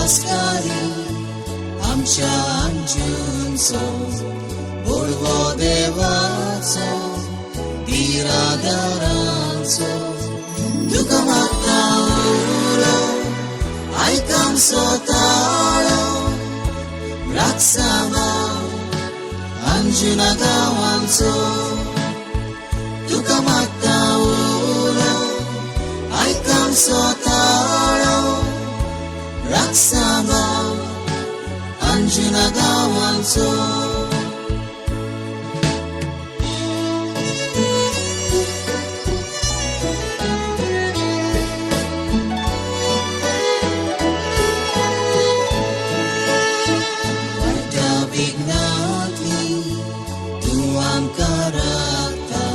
नमस्कारी आमच्या अंजूंचो बोडवो देवाचो दिरादारांचो तुका मागता उलो आयक आमचो ताळो राखसामा अंजुना गांवांचो तुका मागता उलो आयक आमचो ताळो राखसामा अंजुना गांवांचो. वायट्या विघ्नांतली तूं आमकां राखता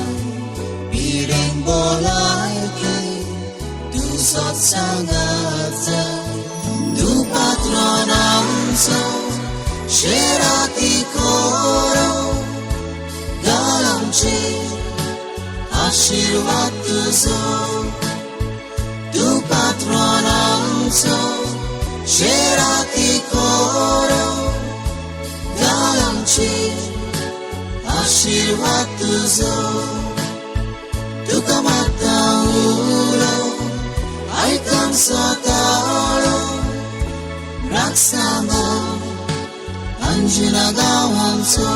पिडेन बोलायकी तूं सत्संगाचा तूं पात्रोन आमचो शेराती कोरो घाल आमचेर आशिर्वाद तुजो तूं पात्रोन आमचो शेराती कोरो घाल आमचेर आशिर्वाद तुजो तुका मागता उलो आयक आमचो ताळो राखसामा अंजुना गांवांचो.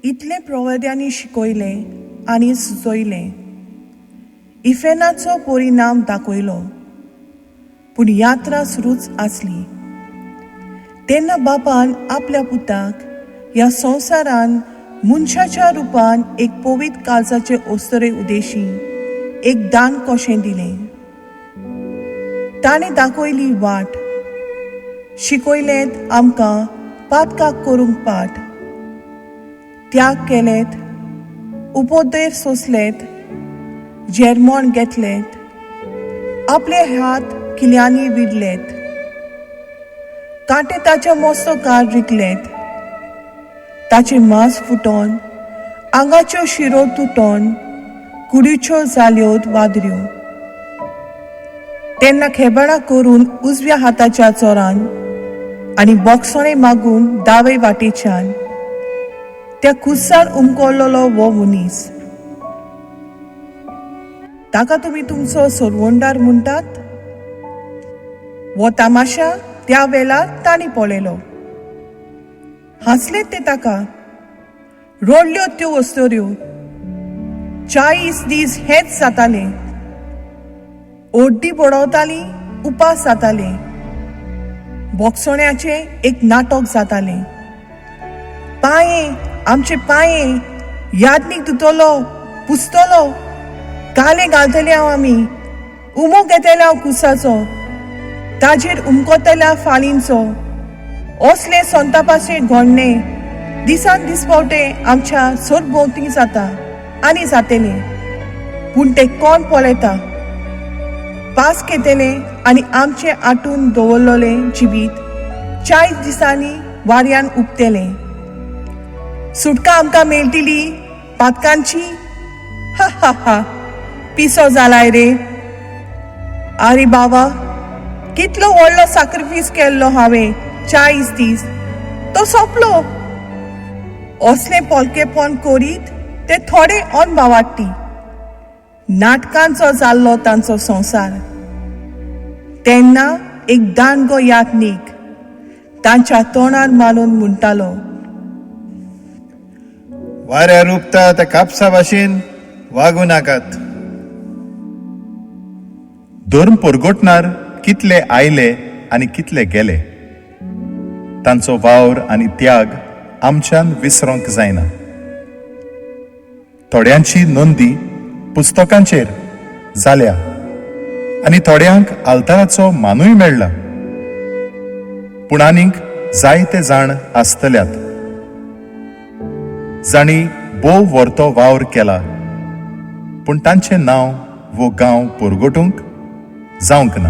इतलें प्रवाद्यांनी शिकयलें आनी सुचयलें, इफेर्नाचो परिणाम दाखयलो, पूण यात्रा सुरूच आसली. तेन्ना बापान आपल्या पुताक ह्या संवसारान मनशाच्या रुपान एक पवित्र काळजाचे अस्तुरे उदेशी एक दान कशें दिलें. ताणें दाखयली वाट, शिकयलें आमकां पातकाक करूंक पाठ, त्याग केलेत, उपदेश सोंसलेत, जेरमोण घेतलेत, आपले हात किल्यांनी विडलेत, कांटे ताच्या मस्तकार रिकलेत, ताचे मांस फुटोन आंगाच्यो शिरो तुटोन कुडीच्यो जाल्यो वादऱ्यो. तेन्ना खेबडां करून उजव्या हाताच्या चोरान आनी बोगसणें मागून दावे वाटेच्यान त्या कुसार उमकल्लो हो मनीस, ताका तुमी तुमचो सोरवंडार म्हणटात? हो तामाशा त्या वेळार तांणी पळयलो. हांसले ते ताका, रडल्यो त्यो अस्तुऱ्यो. 40 दीस हेच जाताले, ओड्डी बडवताली, उपास जाताले, बोगसण्याचें एक नाटक जातालें. पांये आमचे पांये यादनीक धुतलो, पुसतलो, काले घालतले हांव आमी, उमो घेतले हांव कुसाचो, ताजेर उमकोतल्या फालींचो. असले संतापाचे घडणे दिसान दीस पावटे आमच्या सरभोंवती जाता आनी जातले, पूण ते कोण पळयता? पास घेतले आनी आमचें आटून दवरलेलें जिवीत 40 दिसांनी वाऱ्यान उबतलें. सुटका आमकां मेळटली पातकांची? हा हा हा, पिसो जालाय रे. आरे बाबा, कितलो व्हडलो साक्रिफीस केल्लो हांवें 40 दीस, तो सोंपलो. असलें पोलकेपण करीत ते थोडे अनभावाटी नाटकांचो जाल्लो तांचो संवसार. तेन्ना एक दांडगो यात्नीक तांच्या तोंडार मारून म्हणटालो, वाऱ्यार उबता त्या कापसा भाशेन वागूं नाकात. धर्म परगटणार कितले आयले आनी कितले गेले. तांचो वावर आनी त्याग आमच्यान विसरोंक जायना. थोड्यांची नोंदी पुस्तकांचेर जाल्या आनी थोड्यांक आल्ताराचो मानूय मेळ्ळा. पूण आनीक जायते जाण आसतल्यात जांणी भोव व्हरतो वावर केला, पूण तांचें नांव वो गांव परगटूंक जावंक ना.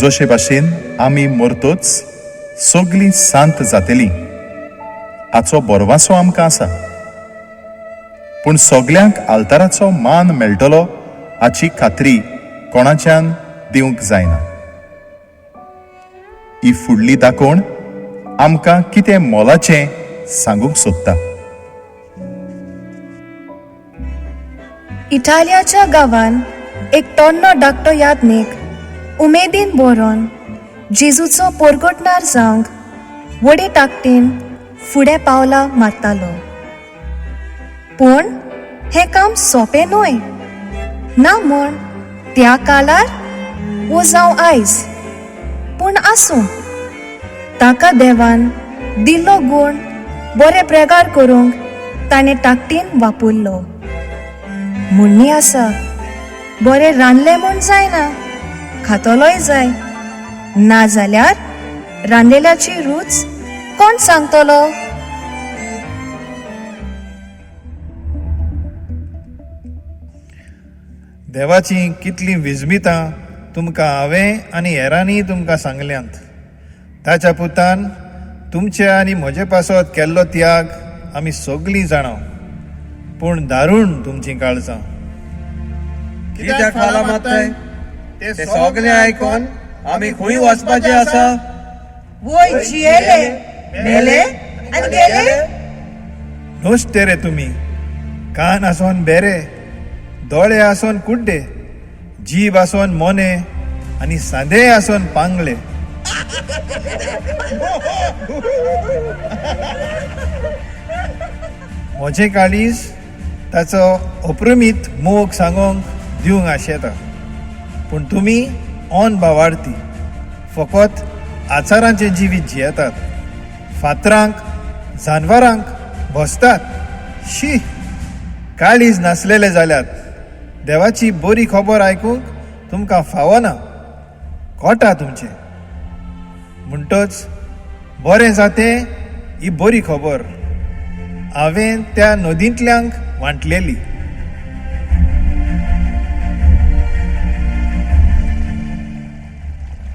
जशे भाशेन आमी मरतोच सगळीं सांत जातलीं हाचो बरवासो आमकां आसा, पूण सगल्यांक आल्ताराचो मान मेळटलो हाची खात्री कोणाच्यान दिवंक जायना. ही फुडली दाखोवण आमकां कितें मोलाचें सांगूंक सोदता. इटालियाच्या गांवान एक तोण्णो धाकटो यादनीक उमेदीन बरोवन जेजूचो पोरगटणार जावंक व्हडे ताकदीन फुडें पावलां मारतालो. पूण हें काम सोंपें न्हय ना म्हूण त्या काळार वो जावं आयज. पूण आसूं, ताका देवान दिल्लो गूण बरे प्रेगार करूंक ताणें ताकदीन वापरलो. म्हणणी आसा, बरें रांदलें म्हूण जायना, खातलोय जाय, ना जाल्यार रांदलेल्याची रूच कोण सांगतलो? देवाचीं कितलीं विजमितां तुमकां हांवें आनी हेरांनी तुमकां सांगल्यांत. ताच्या पुतान तुमचे आनी म्हजे पासत केल्लो त्याग आमी सगळीं जाणां, पूण दारूण तुमचीं काळजां. कित्याक फालां मारताय? ते सगळे आयकोन आमी खंय वचपाचें आसा? वय जियेले, मेले आनी गेले. नश्टे रे तुमी, कान आसोन बेरे, दोळे आसोन कुड्डे, जीब आसोन मोने आनी सांदे आसोन पांगळे. म्हजें काळीज ताचो अप्रमीत मोग सांगोंक दिवंक आशेता, पूण तुमी ऑन बावार्थी फकत आचारांचें जिवीत जियेतात, फातरांक जानवरांक बसतात. शी, काळीज नासलेले जाल्यात. देवाची बरी खबर आयकूंक तुमकां फावना, कोटा तुमचें. म्हणटच बरें जातें ही बरी खबर हांवें त्या नदींतल्यांक वांटलेली.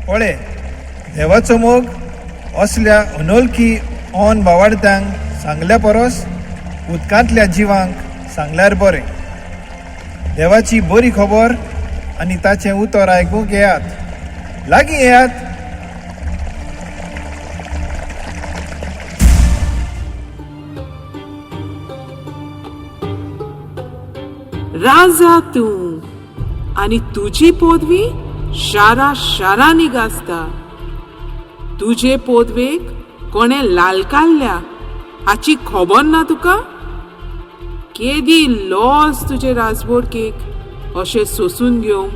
पळय, देवाचो मोग असल्या अनोळखी ऑन बावाडत्यांक सांगल्या परस उदकांतल्या जिवांक सांगल्यार बरें. देवाची बरी खबर आनी ताचें उतर आयकूंक येयात, लागीं येयात. राजा तूं आनी तुजी पदवी शारा शारांनी गाजता. तुजे पदवेक कोणें लालकाडल्या हाची खबर ना तुका? केदी लॉस तुजे राजबोडकेक अशें सोसून घेवंक.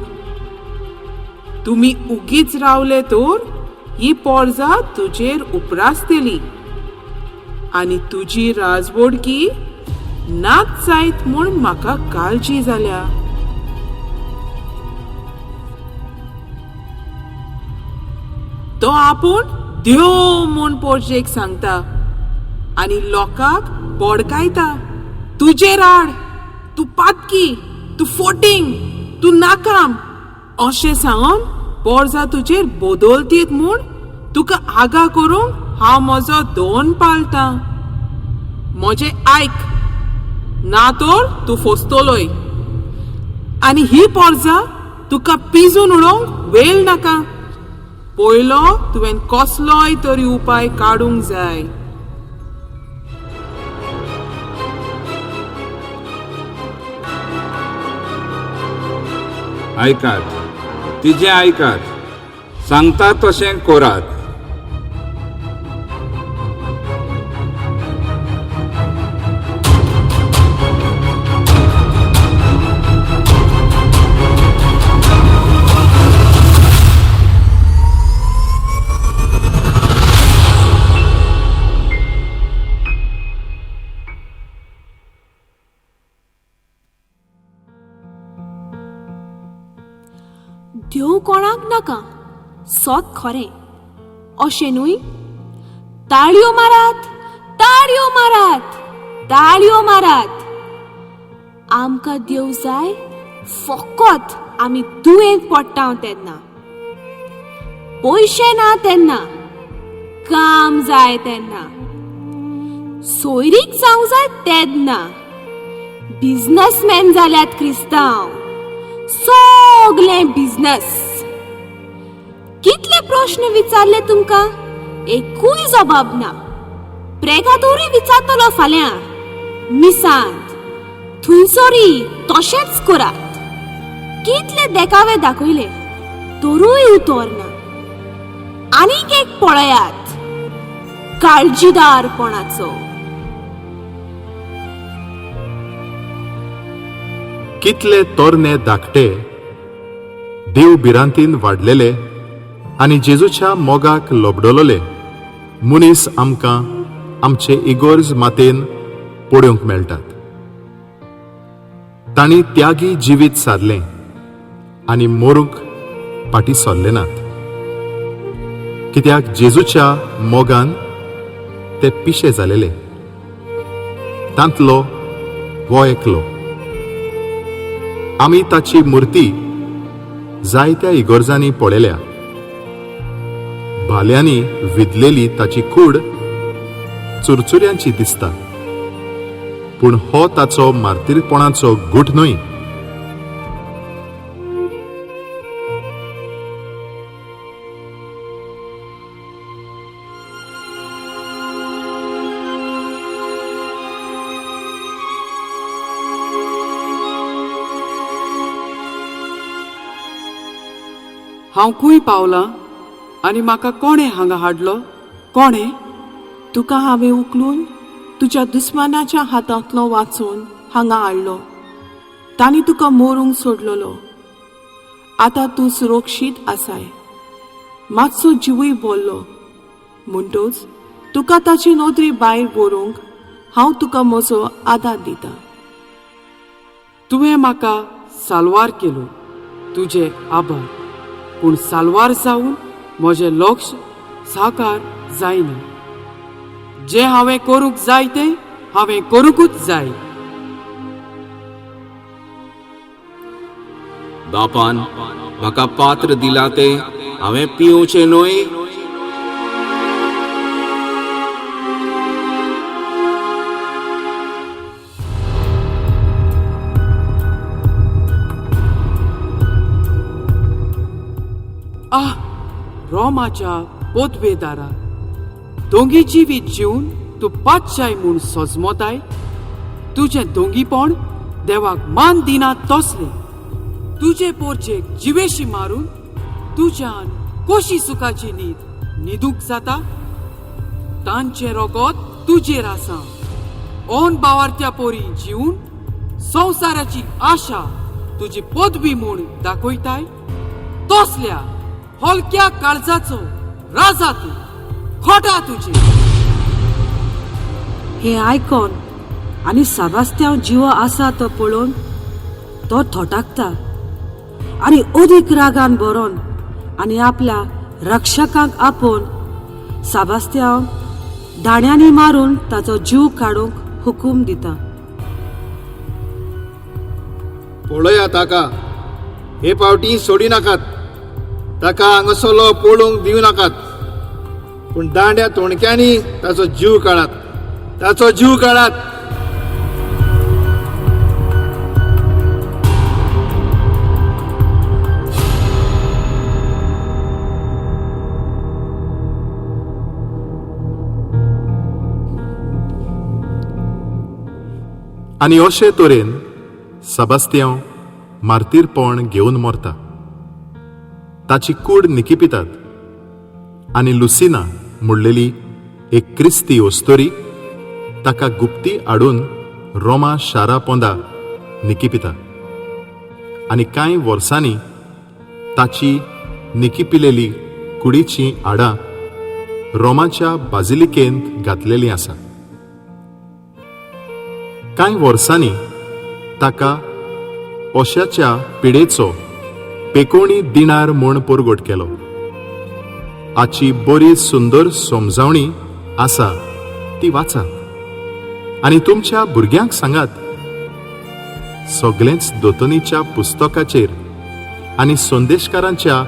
तुमी उगीच रावले तर ही पोरजा तुजेर उपरासतली आनी तुजी राजबोडकी नाच जायत म्हूण म्हाका काळजी जाल्या. तो आपूण देव म्हूण पोरजेक सांगता आनी लोकांक बोडकायता. तुजेर आड, तूं पातकी, तूं फोटींग, तूं नाकाम अशें सांगून पोरजा तुजेर बदलतीत म्हूण तुका आगा करूंक हांव म्हजो दोन पाळटां. म्हजें आयक, ना तर तूं फसतलोय आनी ही पोरजा तुका पिजून उडोवंक वेळ नाका. पयलो तुवें कसलोय तरी उपाय काडूंक जाय. आयकात, तिजें आयकात, सांगता तशें करात. देव कोणाक नाका सोत खरें अशें न्हय ताळयो मारात ताळयो मारात ताळयो मारात आमकां देव जाय फकत आमी दुयेंत पडटा तेन्ना पयशे ना तेन्ना काम जाय तेन्ना सोयरीक जावंक जाय तेन्ना बिजनसमॅन जाल्यात क्रिस्तांव सगलें बिजनस कितले प्रश्न विचारले तुमकां एकूय जबाब ना प्रेगादोरूय विचारतलो फाल्यां मिसांत थंयसरूय तशेंच करात कितले देखावे दाखयले तरूय उतर ना आनीक एक पळयात काळजीदारपणाचो कितले तोरणे धाकटे देव भिरांतीन वाडलेले आनी जेजूच्या मोगाक लोबडलोले मनीस आमकां आमचे इगोर्ज मातेन पळोवंक मेळटात. तांणी त्यागी जिवीत सारलें आनी मरूंक फाटीं सरले नात, कित्याक जेजूच्या मोगान ते पिशे जालेले. तांतलो हो एकलो. आमी ताची मुर्ती जायत्या इगोर्जांनी पळयल्या. भाल्यांनी विदलेली ताची कूड चुरचुऱ्यांची दिसता, पूण हो ताचो मार्तीरपणाचो गूट न्हय. हांव खूंय पावलां आनी म्हाका कोणें हांगा हाडलो? कोणें? तुका हांवें उखलून तुज्या दुस्मानाच्या हातांतलो वाचोवन हांगा हाडलो. तांणी तुका मरूंक सोडलेलो. आतां तूं सुरक्षीत आसाय. मातसो जिवूय बोल्लो म्हणटच तुका ताची नदरी भायर व्हरूंक हांव तुका म्हजो आदार दितां. तुवें म्हाका साल्वार केलो, तुजे आभार. पूण साल्वार जावन म्हजें लक्ष साकार जायना. जें हांवें करूंक जाय तें हांवें करूंकूच जाय. बापान म्हाका पात्र दिलां तें हांवें पिवचें न्हय? आह, रोमाच्या पोतवेदारा, दोंगी जिवीत जिवन तूं पातशाय म्हूण सजमोताय. तुजें दोंगीपण देवाक मान दिना तसलें. तुजे पोरचेक जिवेशी मारून तुज्यान कशी सुखाची न्हीद न्हिदूंक जाता? तांचें रोगत तुजेर आसा. ओन बावारत्या पोरी जिवन संवसाराची आशा तुजी पदवी म्हूण दाखयताय. तसल्या हलक्या काळजाचो राजा तूं, खोटा तुजे. हें आयकोन आनी साबास्त्यांव जिवो आसा तो पळोवन तो थोटाकता आनी अदीक रागान भरोन आनी आपल्या रक्षकांक आपोवन साबास्त्यांव दाण्यांनी मारून ताचो जीव काडूंक हुकूम दिता. पळया ताका, हे पावटी सोडी नाकात. ताका हांगासरलो पळोवंक दिवं नाकात, पूण दांड्या तोणक्यांनी ताचो जीव काडात, ताचो जीव काडात. आनी अशे तरेन सेबास्तियांव मार्तीरपण घेवन मरता. ताची कूड निकिपितात आनी लुसिना म्हणलेली एक क्रिस्ती अस्तोरी ताका गुप्ती हाडून रोमा शारा पोंदा निकिपिता आनी कांय वर्सांनी ताची निकिपिलेली कुडीचीं हाडां रोमाच्या बाजिलिकेंत घातलेलीं आसा. कांय वर्सांनी ताका ओश्याच्या पिडेचो पेकोणी दिणार म्हूण परगट केलो. हाची बरी सुंदर समजावणी आसा, ती वाचात आनी तुमच्या भुरग्यांक सांगात. सगळेंच दोतोनीच्या पुस्तकाचेर आनी संदेशकारांच्या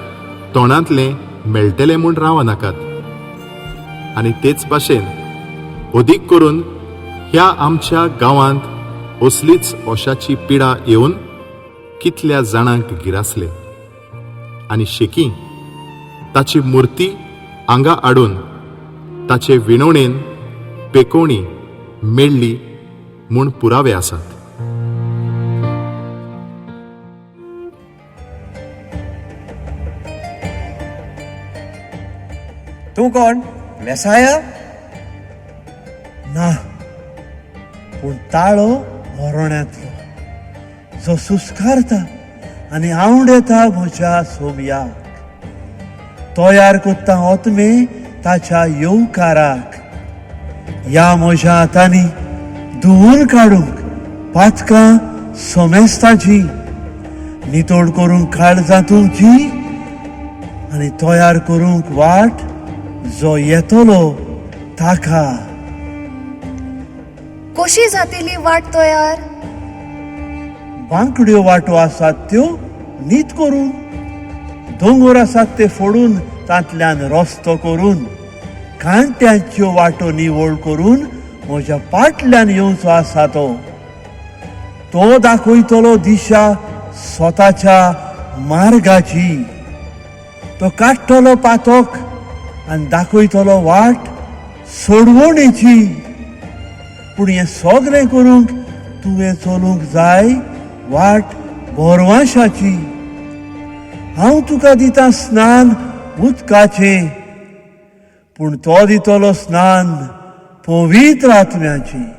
तोंडांतलें मेळटलें म्हूण राव नाकात. आनी तेच भाशेन अदीक करून ह्या आमच्या गांवांत असलीच ओशाची पिडा येवन कितल्या जाणांक गिरासले आनी शेकी ताची मुर्ती आंगा हाडून ताचे विणवणेन पेकोवणी मेळ्ळी म्हूण पुरावे आसात. तूं कोण, मेसाया? ना, पूण ताळो मरण्यांतलो जो सुस्कारता आनी आवडेता म्हज्या सोमयाक, तयार करता आत्मे ताच्या येवकाराक. ह्या म्हज्या हातांनी धुवून काडूंक पातकां समेस्ताची, नितळ करूंक काळजां तुमची आनी तयार करूंक वाट जो येतलो ताका. कशी जातली वाट तयार? बांकड्यो वाटो आसात त्यो नीत करून, दोंगर आसात ते फोडून तांतल्यान रस्तो करून, कांट्यांच्यो वाटो निवळ करून म्हज्या पाटल्यान येवचो आसा तो. तो दाखयतलो दिशा स्वताच्या मार्गाची, तो काडटलो पातक आनी दाखयतलो वाट सोडवणेची. पूण हें सगळें करूंक तुवें चलूंक जाय वाट भरवांशाची. हांव तुका दिता स्नान उदकाचें, पूण तो दितलो स्नान पवित्र आत्म्याचें.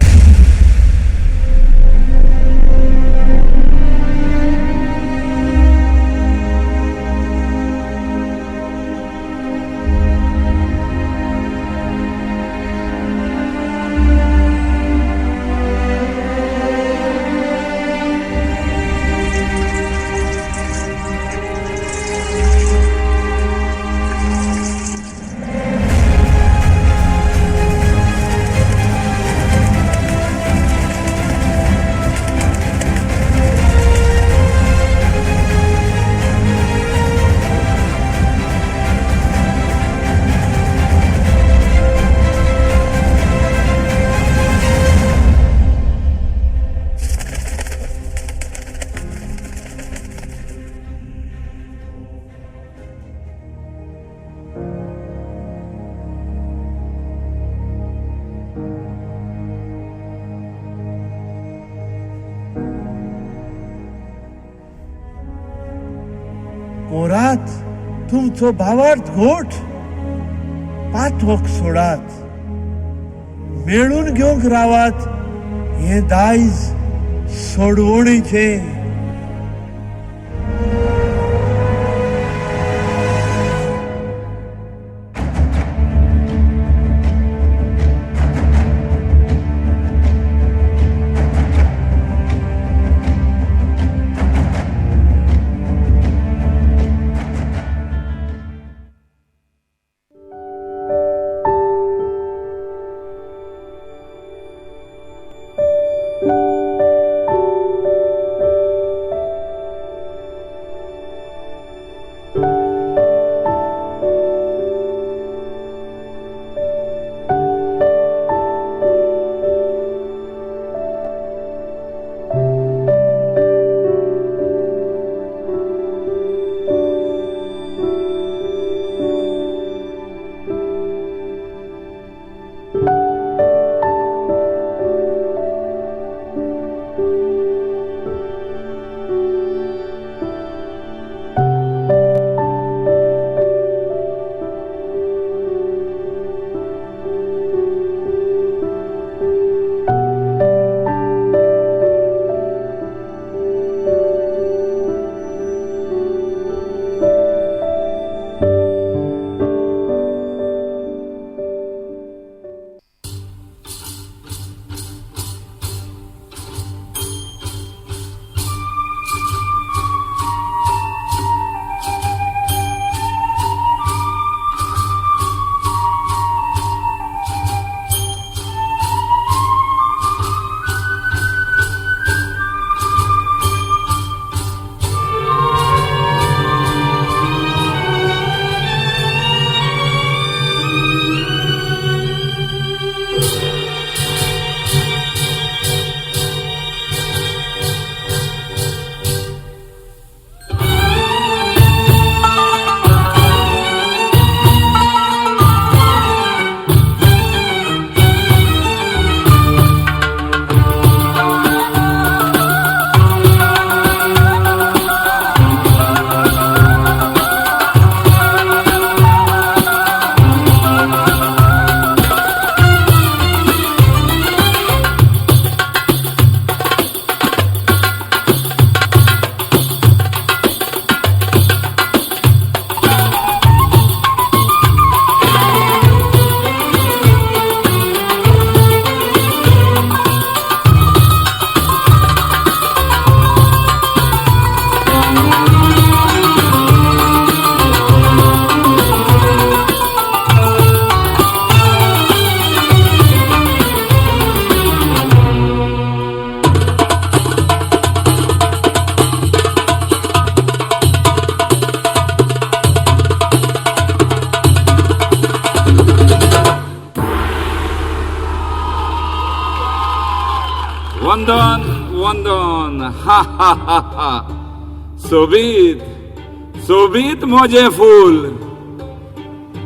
कोरात तुमचो भावार्थ घोट, पातक सोडात, मेळून घेवंक रावात हें दायज सोडवणेचें. वंदन वंदन हा हा हा हा सोबीत सोबीत म्हजें फूल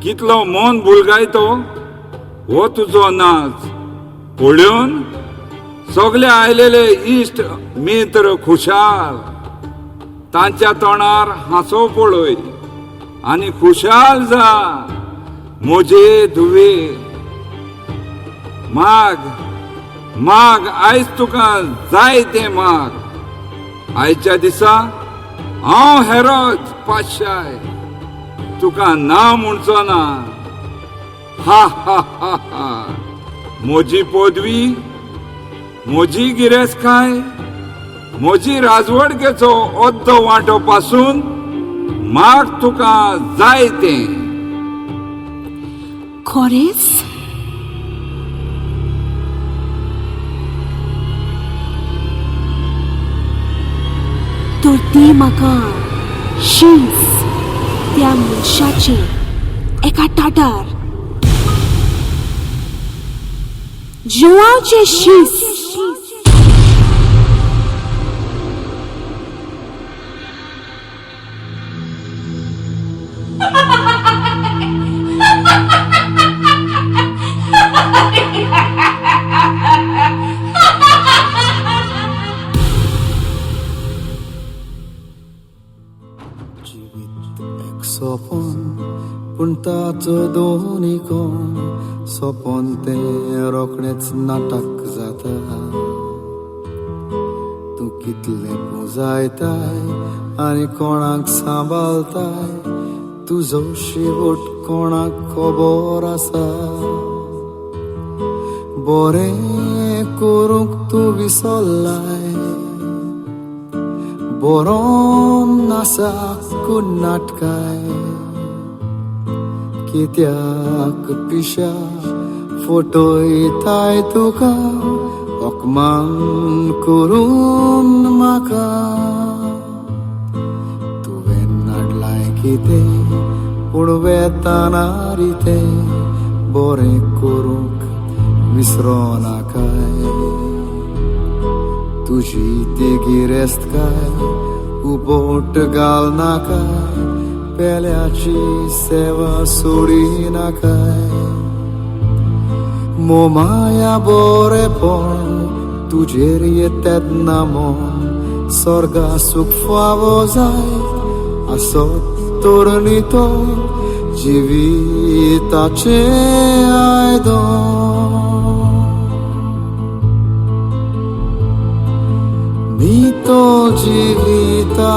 कितलो मन बुलगायतो हो तुजो नाच पळोवन सगळे आयलेले इश्ट मित्र खुशाल तांच्या तोंडार हांसो पळय आनी खुशाल जा म्हजे धुवे माग माग आयज तुका जाय तें माग आयच्या दिसा हांव हेरोज पातशाय तुका ना म्हणचो ना हा हा हा हा म्हजी पदवी म्हजी गिरेस्तकाय म्हजी राजवडकेचो अद्दो वांटो पासून माग तुका जाय तें. खरेंच? तर दी म्हाका शीस त्या मनशाचें एका ताटार जुवांवचें शीस. जिवीत एक सोपन पूण ताचो दोनी कोण सोपन तें रोखडेंच नाटक जाता. तूं कितलें पुंजायताय आनी कोणाक सांबाळताय तुजो शेवट कोणाक खबर आसा. बरें करूंक तूं विसरलाय बरोन आसा कुन्नाटकाय कित्याक पिशा फटयताय तुका अपमान करून म्हाका. तुवें नाडलाय कितें पूण वेताना रितें बरें करूंक विसरो नाकाय. तुजी ती गिरेस्तकाय उबोट घाल नाकाय पेल्याची सेवा सोडी नाकाय. मोमाया बरेपण तुजेर येतेन्ना मन स्वर्गा सूख फावो जायत आसत तर न्ही तो जिविताचें आयदन. न्ही तो जिविता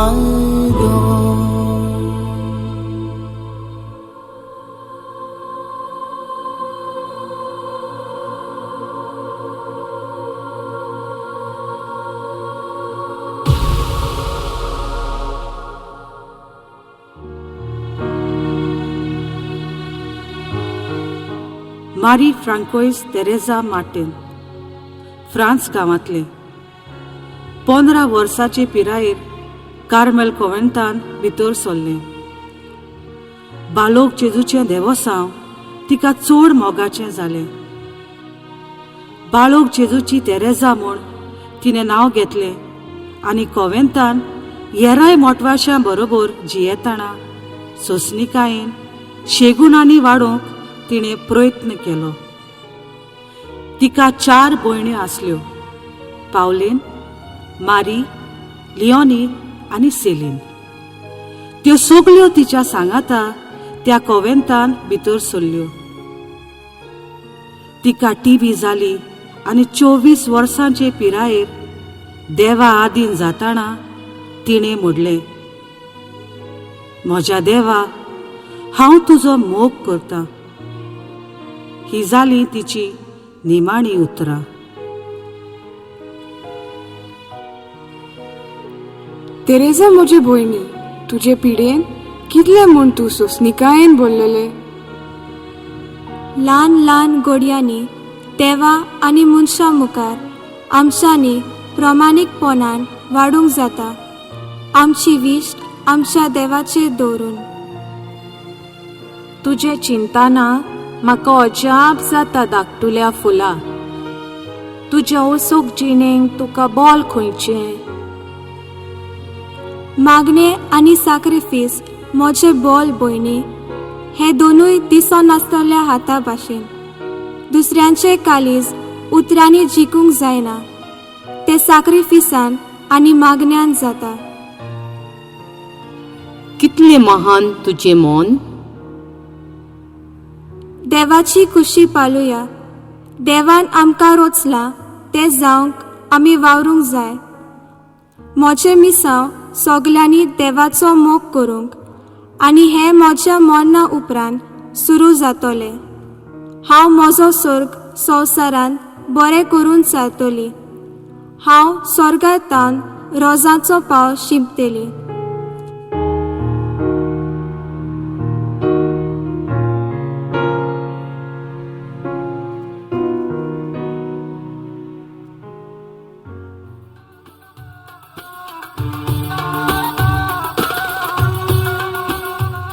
आयदन. मारी फ्रांकोइस तेरेझा मार्टीन फ्रांस गांवांतलें 15 वर्साचे पिरायेर कार्मेल कोवेंतान भितर सरलें. बालोक जेजूचें देवोसांव तिका चड मोगाचें जालें. बाळोक जेजूची तेरेझा म्हूण तिणें नांव घेतलें आनी कोवेंतान येराय मोटवाशां बरोबर जियेतना सोंसणिकायेन शेगुणांनी वाडोवंक तिणें प्रयत्न केलो. तिका 4 भयण्यो आसल्यो, पावलीन, मारी, लियोनी आनी सेलीन. त्यो सगल्यो तिच्या सांगाता त्या कोवेंतान भितर सरल्यो. तिका टीबी जाली आनी 24 वर्सांचे पिरायेर देवा आदीन जाताना तिणें म्हणलें, म्हज्या देवा, हांव तुजो मोग करतां. ही जाली तिची निमाणी उतरां. तेरेझा म्हजे भयणी, तुजे पिडेन कितले म्हूण तूं सोंसणिकायेन बोल्लले. ल्हान ल्हान गोडयांनी देवा आनी मनशां मुखार आमच्यांनी प्रमाणीकपणान वाडूंक जाता, आमची विश्ट आमच्या देवाचेर दवरून. तुजें चिंतना म्हाका अजाप जाता धाकटुल्या फुला. तुज्या ओसोक जिणेंक तुका बोल खंयचें? मागणें आनी साक्रिफीस म्हजें बोल भयणी, हे दोनूय दिसनासतल्या हाता भाशेन. दुसऱ्यांचें काळीज उतरांनी जिखूंक जायना, तें साक्रिफिसान आनी मागण्यान जाता. कितलें महान तुजें मन! देवाची खुशी पालुया. देवान आमकां रोचलां तें जावंक आमी वावरूंक जाय. म्हजें मिसांव सगल्यांनी देवाचो मोग करूंक आनी हें म्हज्या मरणा उपरांत सुरू जातलें. हांव म्हजो सर्ग संवसारांत बरें करून सारतली. हांव स्वर्गांतावन रोजांचो पावस शिंपतली.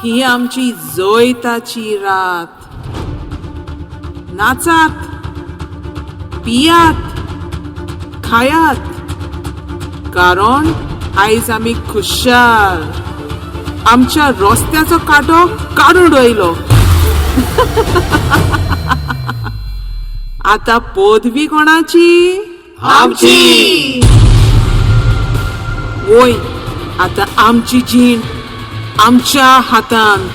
ही आमची जैताची रात. नाचात, पियात, खायात, कारण आयज आमी खुशाल. आमच्या रस्त्याचो कांटो काडून उडयलो. आतां पदवी कोणाची? आमची. वय, आतां आमची जीण आमच्या हातांत.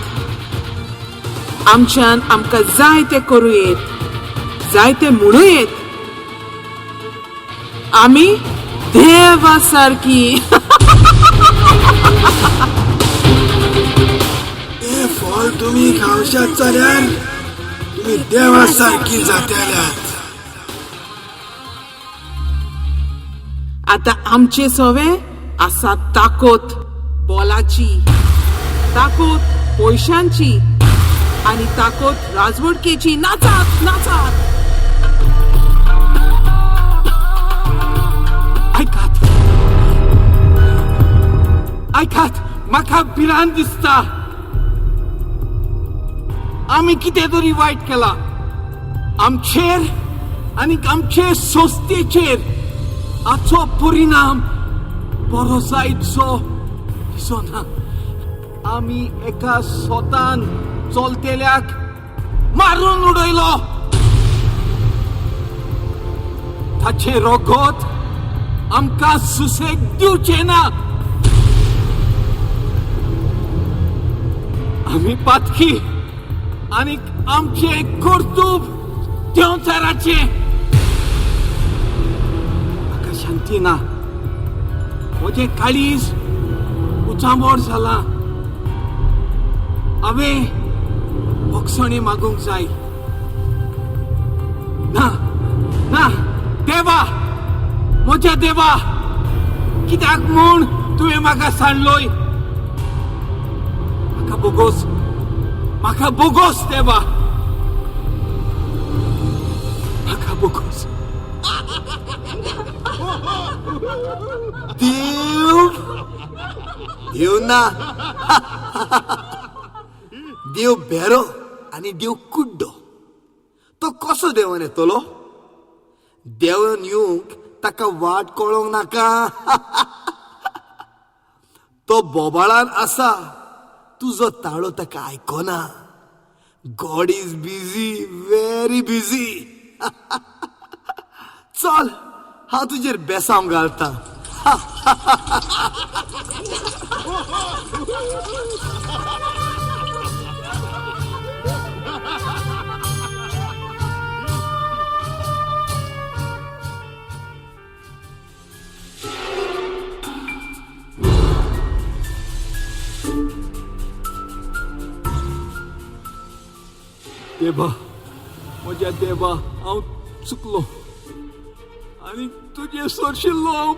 आमच्यान आमकां जाय तें करूं येत, जाय तें म्हणूं येत. आमी देवा सारकी. तें फळ तुमी खावशात जाल्यार तुमी देवा सारकी जातल्यात. आतां आमचे सवे आसा ताकद बोलाची, ताकद पयशांची आनी ताकद राजवटकेची. नाचात नाचात. आयकात आयकात, म्हाका भिरांत दिसता. आमी कितें तरी वायट केलां. आमचेर आनी आमचे संस्थेचेर हाचो परिणाम बरो जायतसो दिसना. आमी एका स्वतान चलतेल्याक मारून उडयलो. ताचें रगत आमकां सुसेग दिवचें ना. आमी पातकी आनी आमचें कर्तूब देंवचाराचें. म्हाका शांती ना. म्हजें काळीज उचांबळ जालां. हांवें भोगसणी मागूंक जाय. ना ना देवा, म्हज्या देवा, कित्याक म्हूण तुवें म्हाका सांडलोय? म्हाका बोगोस, म्हाका बोगोस देवा, म्हाका बोगोस. देव देव ना, देव भेरो आनी देव कुड्डो. तो कसो देवन येतलो? देवन येवंक ताका वाट कळोंक नाका. तो बोबाळान आसा, तुजो ताळो ताका आयकना. God is busy, very busy. चल, हांव तुजेर बेसांव घालता. देवा, म्हज्या देवा, हांव चुकलो आनी तुजे सरशिल्लो हांव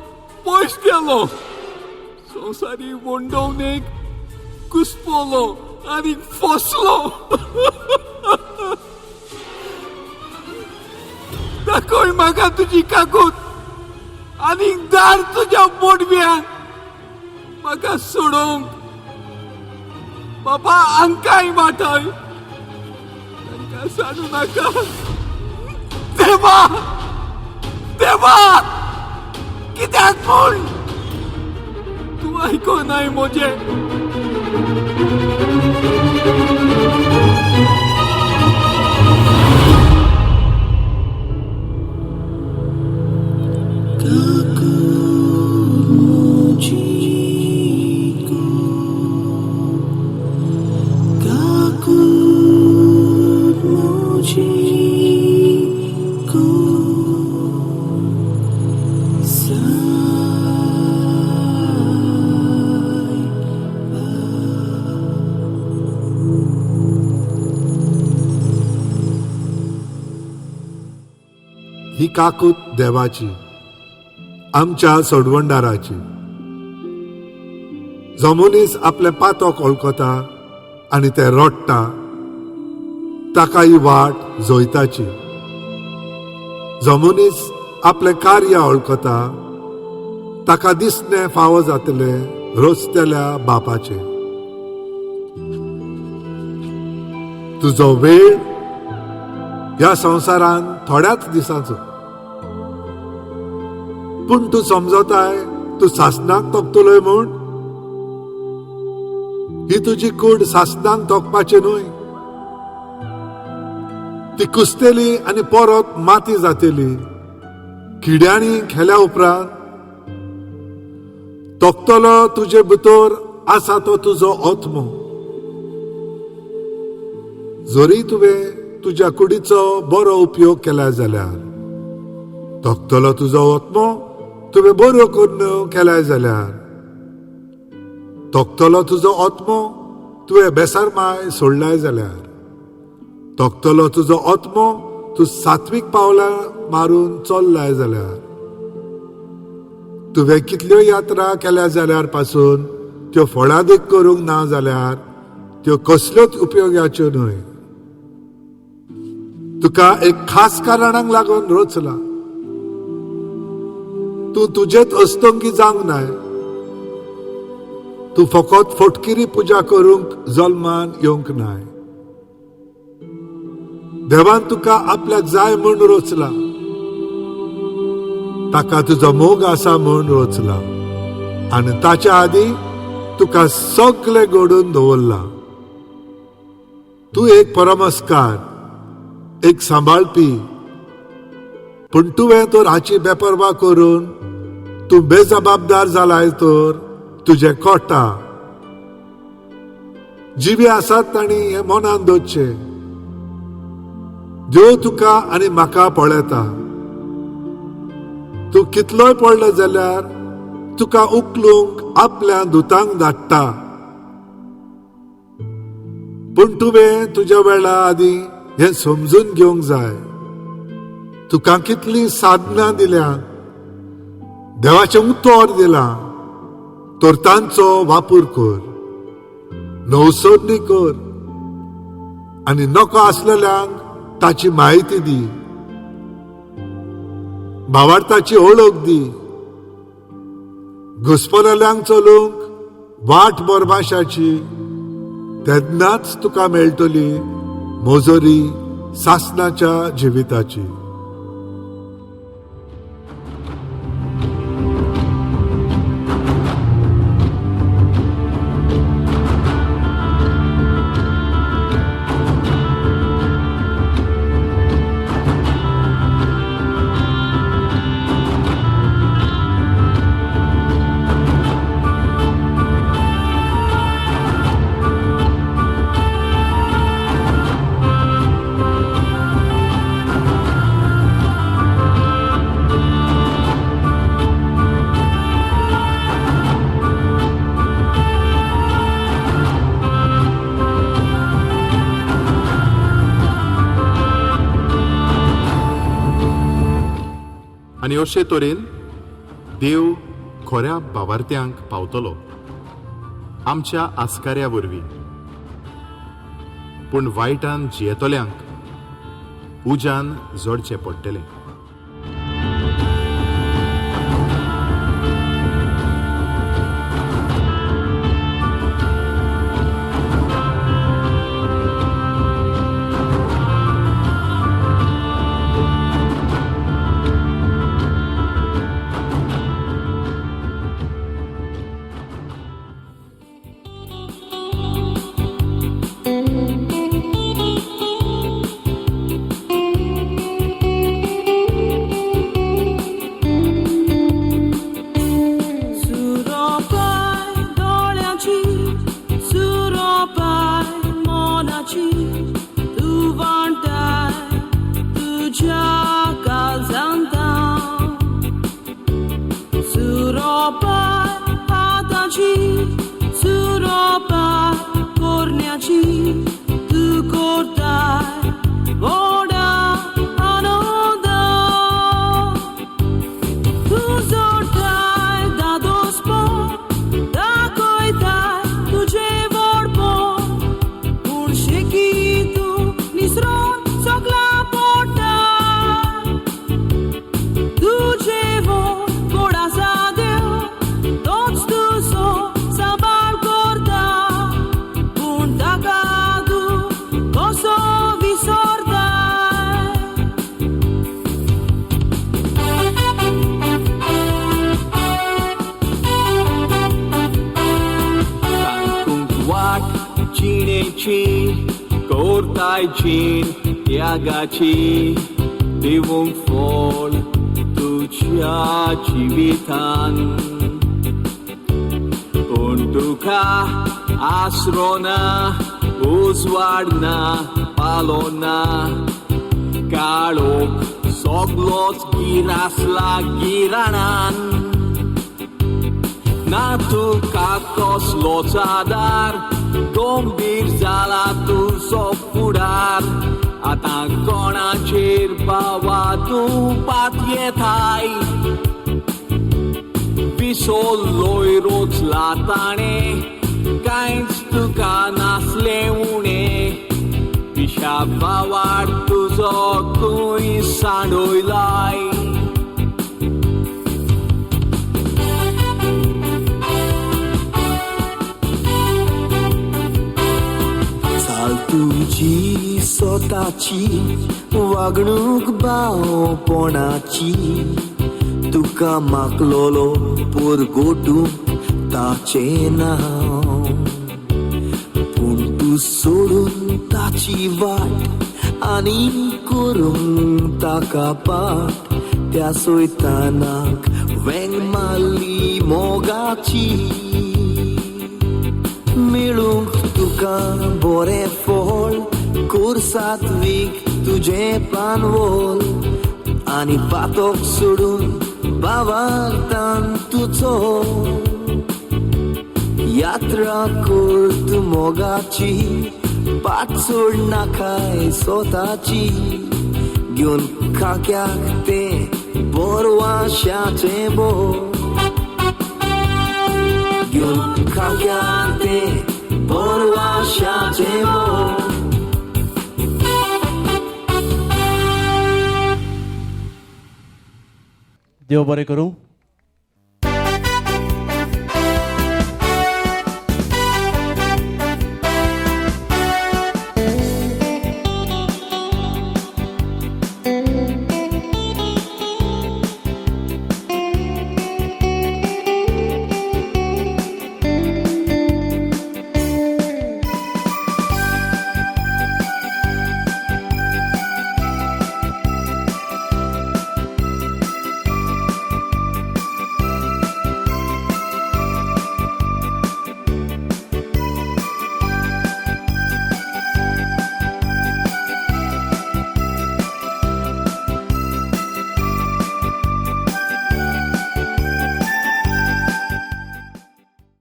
पयस गेलो. संवसारी वंडवणेक घुस्पलो आनी फसलो. दाखय म्हाका तुजी काकूत आनी दार तुज्या बोडव्यान म्हाका सोडोवंक. बाबा, आंकाय वाटय, तांकां सांडू नाका. देवा, देवा, कित्याक म्हूण तूं आयकोनाय म्हजें? ही काकूत देवाची, आमच्या सोडवणदाराची. जो मनीस आपलें पातक वळखता आनी तें रडटा ताका ही वाट जैताची. जो मनीस आपलें कार्य वळखता ताका दिसणें फावो जातलें रचतल्या बापाचें. तुजो वेळ ह्या संवसारान थोड्याच दिसांचो, पूण तूं समजताय तूं सासणाक तोखतलोय म्हूण. ही तुजी कूड सासणाक तोखपाची न्हय, ती कुसतली आनी परत माती जातली. किड्यांनी खेल्या उपरांत तोखतलो तुजे भितर आसा तो तुजो आत्मो. जरी तुवें तुज्या कुडीचो बरो उपयोग केला जाल्यार, तोखतलो तुजो आत्मो तुवें बरो करून केलाय जाल्यार, तोखतलो तुजो आत्मो तुवें बेसारमाय सोडलाय जाल्यार, तोखतलो तुजो आत्मो तूं सात्वीक पावलां मारून चल्लाय जाल्यार, तुवें कितल्यो यात्रा केल्या जाल्यार पासून त्यो फळादीक करूंक ना जाल्यार त्यो कसल्योच उपयोगाच्यो न्हय. तुका एक खास कारणाक लागून रचला. तूं तुजेच अस्तंगी जावंक नाय. तूं फकत फटकिरी पुजा करूंक जल्मान येवंक नाय. देवान तुका आपल्याक जाय म्हूण रचला, ताका तुजो मोग आसा म्हूण रचला आनी ताच्या आदीं तुका सगळें घडोवन दवरला. तूं एक परमस्कार, एक सांबाळपी, पूण तुवें तर हाची बेपर्वा करून तूं बेजबाबदार जालाय तर तुजें कोटा. जिवी आसात तांणी हें मनान दवरचें. देव तुका आनी म्हाका पळयता. तूं कितलोय पडलो जाल्यार तुका उखलूंक आपल्या दुतांक धाडटा, पूण तुवें तुज्या वेळा आदीं हें समजून घेवंक जाय. तुका कितलीं साधनां दिल्या, देवाचें उतर दिलां, तर तांचो वापर कर, नवसरणी कर आनी नको आसलेल्यांक ताची म्हायती दी, भावार्थाची ओळख दी. घुसपलेल्यांक चलूंक वाट बरमाशाची, तेन्नाच तुका मेळटली मोजोरी सासणाच्या जिविताची. आनी अशे तरेन देव खऱ्या भावार्थ्यांक पावतलो आमच्या आस्काऱ्या वरवीं, पूण वायटान जियेतल्यांक उज्यान जोडचें पडटलें. पिडेची कोरताय जीण त्यागाची दिवंक फळ तुज्या जिवितान पूण तुका आसरो ना उजवाड ना पालो ना काळोख सगलोच गिरासला गिराणान ना तुका कसलोच आदार गंभीर जाला तुजो फुडार आतां कोणाचेर बाबा तूं पातयेताय विसोल्लोय रोचला ताणें कांयच तुका नासलें उणें पिशा बावार तुजो खंय सांडोयलाय. चाल तुजी स्वताची वागणूक भावपणाची तुका मागलोलो पोरगोटूंक ताचें नांव पूण तूं सोडून ताची वाट आनी करूंक ताका पाट त्या सोयतानाक वेंग मारली मोगाची मेळूंक तुका बरें फळ कोर सात्वीक तुजें पानवल आनी पातक सोडून भावार्थान तुजो यात्रा कर तूं मोगाची पाट सोड नाकाय स्वताची घेवन खाक्याक तें बोरवाशाचें बो घेवन खाक्याक तें बोरवाशाचें बो. देव बरें करूं.